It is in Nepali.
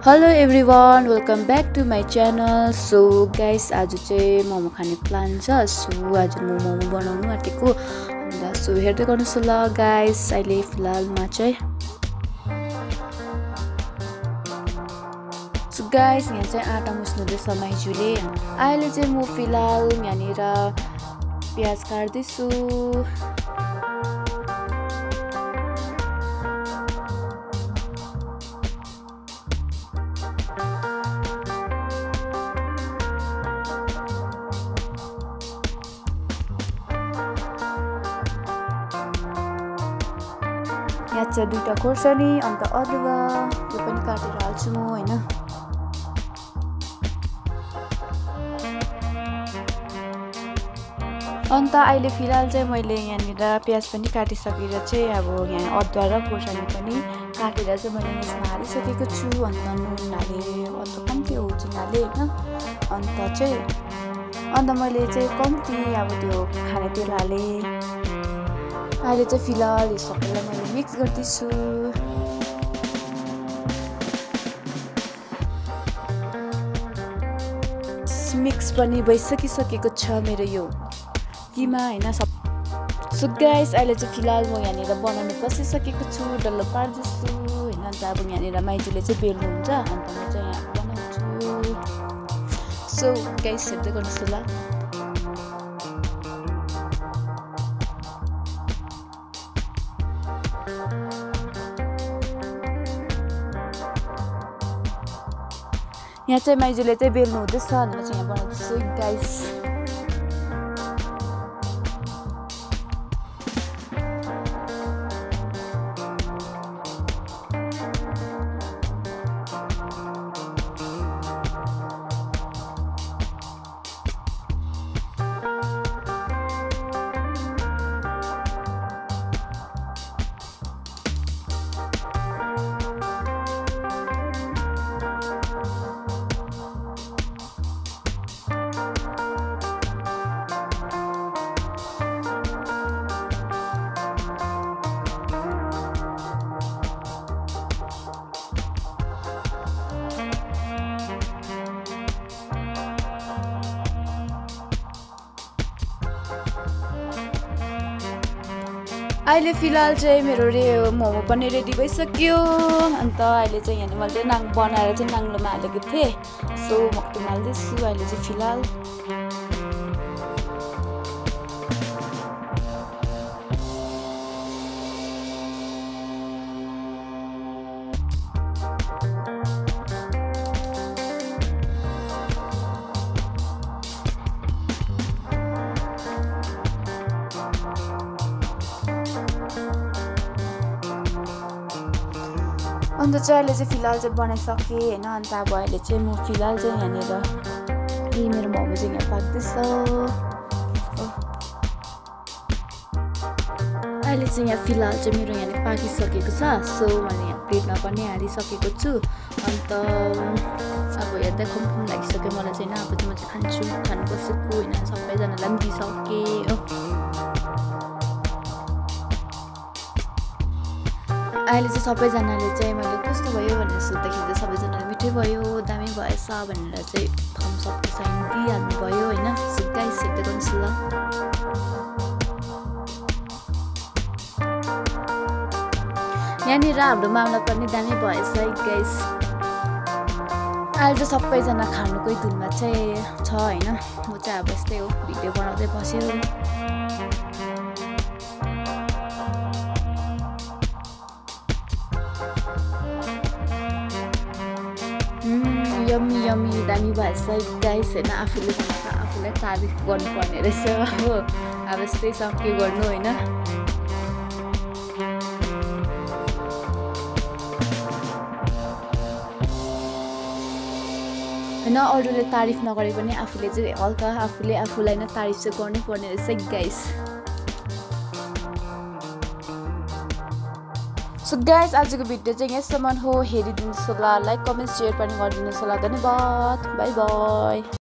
Hello everyone, welcome back to my channel. So guys, आज चाहिँ मोमो खाने प्लान छ। सो आज म मोमो बनाउनु आँटेको अन्त सो हेर्दै गर्नुहोस् ल गाइस। अहिले फिलहालमा चाहिँ सो गाइस, यहाँ चाहिँ आँटा मुस्नुहुँदैछ माइजूले। अहिले चाहिँ म फिलहाल यहाँनिर प्याज काट्दैछु। यहाँ चाहिँ दुईटा खोर्सानी अन्त अदुवा यो पनि काटेर हाल्छु म हैन। अन्त अहिले फिलहाल चाहिँ मैले यहाँनिर प्याज पनि काटिसकेर चाहिँ अब यहाँ अदुवा र खोर्सानी पनि काटेर चाहिँ मैले यसमा हालिसकेको छु। अन्त नुन हालेँ, अदुवा कम्ती हो चिनाले हैन। अन्त मैले चाहिँ कम्ती अब त्यो खाने तेल हालेँ। अहिले चाहिँ फिलहाल यो सबैलाई मैले मिक्स गर्दैछु। मिक्स पनि भइसकिसकेको छ मेरो यो किमा हैन सब। सो गाइस, अहिले चाहिँ फिलहाल म यहाँनिर बनाउनु बसिसकेको छु, डल्लो पार्दैछु हैन। अन्त अब यहाँनिर माइजूले चाहिँ बेल्नुहुन्छ अन्त म चाहिँ यहाँ बनाउँछु। सो गाइस, हेर्दै गर्नुहोस् ल। यहाँ चाहिँ माइजूले चाहिँ बेल्नु हुँदैछ अनि म चाहिँ यहाँ बनाउँदैछु गाइस। अहिले फिलहाल चाहिँ मेरो मोमो पनि रेडी भइसक्यो। अन्त अहिले चाहिँ यहाँ मैले चाहिँ बनाएर चाहिँ नाङ्लोमा हालेको थिएँ। सो मक्टुमा हाल्दैछु अहिले चाहिँ फिलहाल। अन्त चाहिँ अहिले चाहिँ फिलहाल चाहिँ बनाइसकेँ हैन। अन्त अब अहिले चाहिँ म फिलहाल चाहिँ यहाँनिर मेरो मोमो चाहिँ यहाँ पाक्दैछ। अहिले चाहिँ यहाँ फिलहाल चाहिँ मेरो यहाँ पाकिसकेको छ। सो मैले यहाँ प्लेटमा पनि हालिसकेको छु। अन्त अब हेर्दै खुम्खुम लागिसक्यो मलाई चाहिँ अब चाहिँ म चाहिँ खानु बसेको हैन। सबैजनालाई पनि दिइसकेँ हो। अहिले चाहिँ सबैजनाले चाहिँ मैले कस्तो भयो भनेर सोद्धाखेरि चाहिँ सबैजनाले मिठै भयो, दामी भएछ भनेर चाहिँ थम्स अपको साइन दिइहाल्नु भयो हैन। सो गाइस, हेर्दै गर्नुहोस् ल। यहाँनिर हाम्रो मामला पनि दामी भएछ गाइस। अहिले चाहिँ सबैजना खानुकै धुनमा चाहिँ छ हैन। म चाहिँ अब यस्तै हो, भिडियो बनाउँदै बस्यो। यम्मी यम्मी दामी भएछ गाइस हैन। आफूले बनाएको आफूलाई तारिफ गर्नुपर्ने रहेछ हो। अब यस्तै छ, के गर्नु हैन। हैन, अरूले तारिफ नगरे पनि आफूले चाहिँ हल्का आफूले आफूलाई नै तारिफ चाहिँ गर्नै पर्ने रहेछ गाइस। सो गाइस, आजको भिडियो चाहिँ यहाँसम्म हो। हेरिदिनुहोस् होला, लाइक कमेन्ट सेयर पनि गरिदिनुहोस् होला। धन्यवाद, बाई बाई।